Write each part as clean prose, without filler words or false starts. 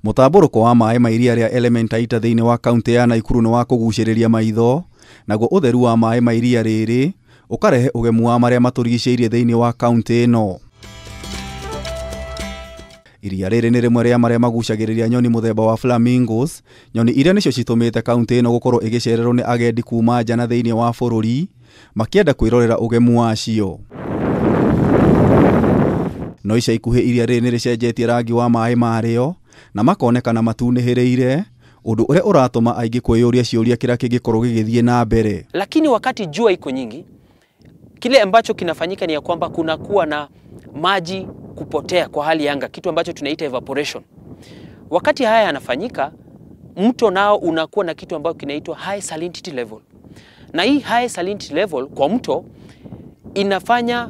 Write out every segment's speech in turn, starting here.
Mũtambũrũko wa maĩ ma iria rĩa Elementaita thĩinĩ wa kaunti ya Naikuru nĩ wa kũgucĩrĩria maitho, naguo ũtheru wa maĩ ma iria rĩrĩ ũkarehe ũgemu wa marĩa matũrigicĩirie thĩinĩ wa kaunti ĩno. Iria rĩrĩ nĩ rĩmwe rĩa marĩa magucagĩrĩria nyoni mũthemba wa flamingos, nyoni iria nĩcio citũmĩte kaunti ĩno gũkorwo ĩgĩcererwo nĩ agendi kuma nja na thĩinĩ wa bũrũri makĩenda kwĩrorera ũgemu wacio. No ica ikuhĩ iria rĩrĩ nĩ rĩcenjetie rangi wa maĩ marĩo na makonekana matunĩhĩrĩire, ũndũ ũrĩa ũratũma aingĩ kwĩyũria ciũria kĩrĩa kĩngĩkorwo gĩgĩthiĩ na mbere. Lakini wakati jua iko nyingi, kile ambacho kinafanyika ni ya kwamba kunakuwa na maji kupotea kwa hali ya anga, kitu ambacho tunaita evaporation. Wakati haya yanafanyika, mto nao unakuwa na kitu ambacho kinaitwa high salinity level. Na hii high salinity level kwa mto inafanya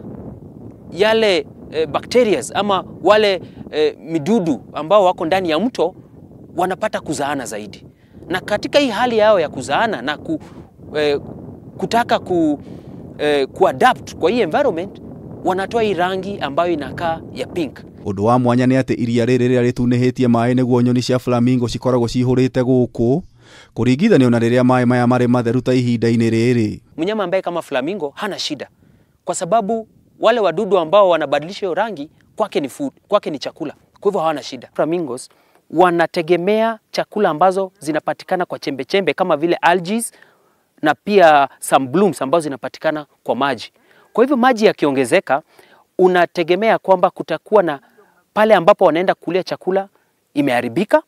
yale bacteria ama wale midudu ambao wako ndani ya mto wanapata kuzaana zaidi. Na katika hii hali yao ya kuzaana na kutaka kuadapt kwa hii environment, wanatoa hii rangi ambayo inakaa ya pink. Ũndũ wa mwanya nĩ atĩ iria rĩrĩ rĩrĩa rĩtunĩhĩtie maĩ nĩguo nyoni cia flamingo cikoragwo cihũrĩte gũkũ kũringithanio na rĩrĩa maĩ maya marĩ matheru ta ihinda-inĩ rĩrĩ. Mnyama ambaye kama flamingo hana shida, kwa sababu wale wadudu ambao wanabadilisha hiyo rangi kwake ni food, kwake ni chakula, kwa hivyo hawana shida. Flamingos wanategemea chakula ambazo zinapatikana kwa chembe chembe kama vile algae na pia some blooms ambazo zinapatikana kwa maji. Kwa hivyo maji yakiongezeka, unategemea kwamba kutakuwa na pale ambapo wanaenda kulia chakula imeharibika.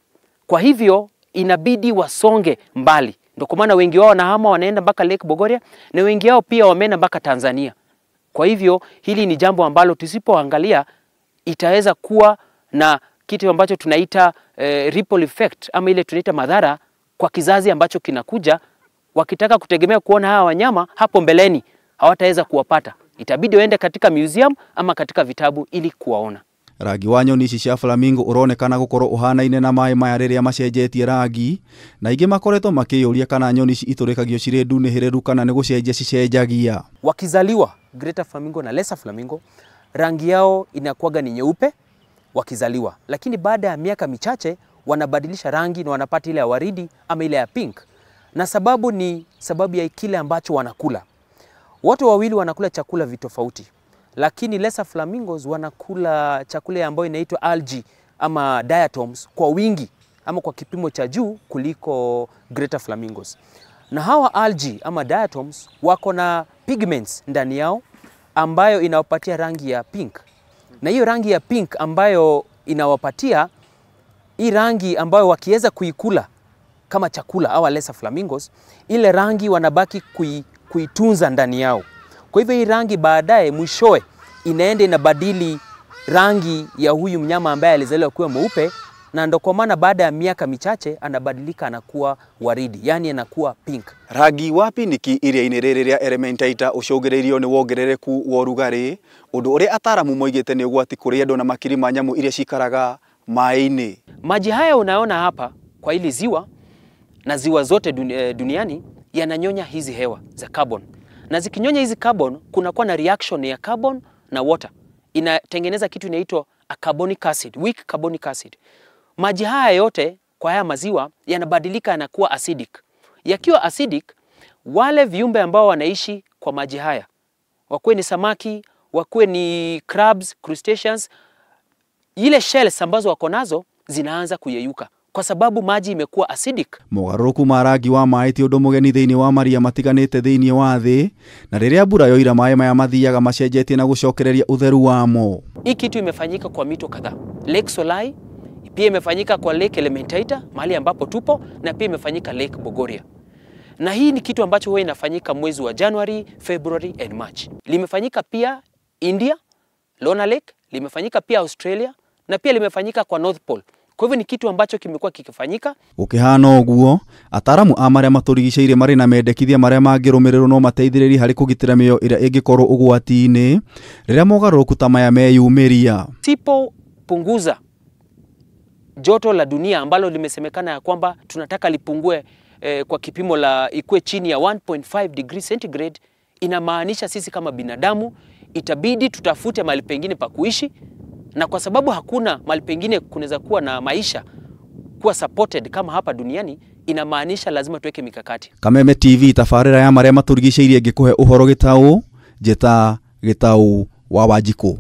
Kwa hivyo inabidi wasonge mbali. Ndio kwa maana wengi wao wanahama, wanaenda mpaka Lake Bogoria, na wengi wao pia wameenda mpaka Tanzania. Kwa hivyo hili ni jambo ambalo tusipoangalia itaweza kuwa na kitu ambacho tunaita ripple effect, ama ile tunaita madhara kwa kizazi ambacho kinakuja. Wakitaka kutegemea kuona hawa wanyama hapo mbeleni hawataweza kuwapata. Itabidi waende katika museum ama katika vitabu ili kuwaona. Rangi wa nyoni ici cia flamingo ũronekana gũkorwo ũhanaine na maĩ maya rĩrĩa macenjetie rangi, na aingĩ makoretwo makĩyũria kana nyoni ici itũrĩkagio cirĩ ndunĩhĩrĩru kana nĩ gũcenjia cicenjagia. Wakizaliwa greater flamingo na lesser flamingo, rangi yao inakuwaga ni nyeupe wakizaliwa, lakini baada ya miaka michache wanabadilisha rangi na wanapata ile ya waridi ama ile ya pink. Na sababu ni sababu ya kile ambacho wanakula. Watu wawili wanakula chakula vitofauti, lakini lesser flamingos wanakula chakula ambayo inaitwa algae ama diatoms kwa wingi ama kwa kipimo cha juu kuliko greater flamingos. Na hawa algae ama diatoms wako na pigments ndani yao ambayo inawapatia rangi ya pink. Na hiyo rangi ya pink ambayo inawapatia hii rangi ambayo wakiweza kuikula kama chakula hawa lesser flamingos, ile rangi wanabaki kuitunza ndani yao. Kwa hivyo hii rangi baadaye mwishowe inaenda inabadili rangi ya huyu mnyama ambaye alizaliwa kuwa mweupe, na ndo kwa maana baada ya miaka michache anabadilika anakuwa waridi, yani anakuwa pink. Rangi wa piniki iria-inĩ rĩrĩ rĩa Elementaita ũcũngĩrĩirio nĩ wongerereku wa ũrugarĩ, ũndũ ũrĩa ataaramu moigĩte nĩ ũgwati kũrĩ andũ na makiri ma nyamũ iria cikaraga maĩ-inĩ. Maji haya unaona hapa kwa hili ziwa na ziwa zote duniani yananyonya hizi hewa za carbon. Na zikinyonya hizi carbon, kunakuwa na reaction ya carbon na water. Inatengeneza kitu inaitwa a carbonic acid, weak carbonic acid. Maji haya yote kwa haya maziwa yanabadilika yanakuwa acidic. Yakiwa acidic, wale viumbe ambao wanaishi kwa maji haya, wakuwe ni samaki, wakuwe ni crabs, crustaceans, ile shells ambazo wako nazo zinaanza kuyeyuka kwa sababu maji imekuwa acidic. Mogarũrũku ma rangi wa maĩ ti ũndũ mũgeni thĩinĩ wa maria matiganĩte thĩinĩ wa thĩ, na rĩrĩa mbura yoira maĩ maya mathiaga macenjetie na gũcokereria ũtheru wamo. Hii kitu imefanyika kwa mito kadhaa. Lake Solai pia imefanyika kwa Lake Elementaita mahali ambapo tupo, na pia imefanyika Lake Bogoria. Na hii ni kitu ambacho huwa inafanyika mwezi wa January, February and March. Limefanyika pia India, Lona Lake, limefanyika pia Australia, na pia limefanyika kwa North Pole. Kwa hivyo ni kitu ambacho kimekuwa kikifanyika. Gũkĩhana ũguo, ataaramu a marĩa matũrigicĩirie marĩ na mendekithia marĩa mangĩrũmĩrĩrwo no mateithĩrĩrie harĩ kũgitĩra mĩoyo ĩrĩa ĩngĩkorwo ũgwati-inĩ rĩrĩa mogarũrũku ta maya meyumĩria. Tusipopunguza joto la dunia ambalo limesemekana ya kwamba tunataka lipungue kwa kipimo la ikue chini ya 1.5 degree centigrade, inamaanisha sisi kama binadamu itabidi tutafute mahali pengine pa kuishi, na kwa sababu hakuna mahali pengine kunaweza kuwa na maisha kuwa supported kama hapa duniani, inamaanisha lazima tuweke mikakati. Kameme TV tabarĩra ya marĩa matũrigicĩirie ngĩkũhe ũhoro gĩtaũ, njĩta Gĩtaũ wa Wanjikũ.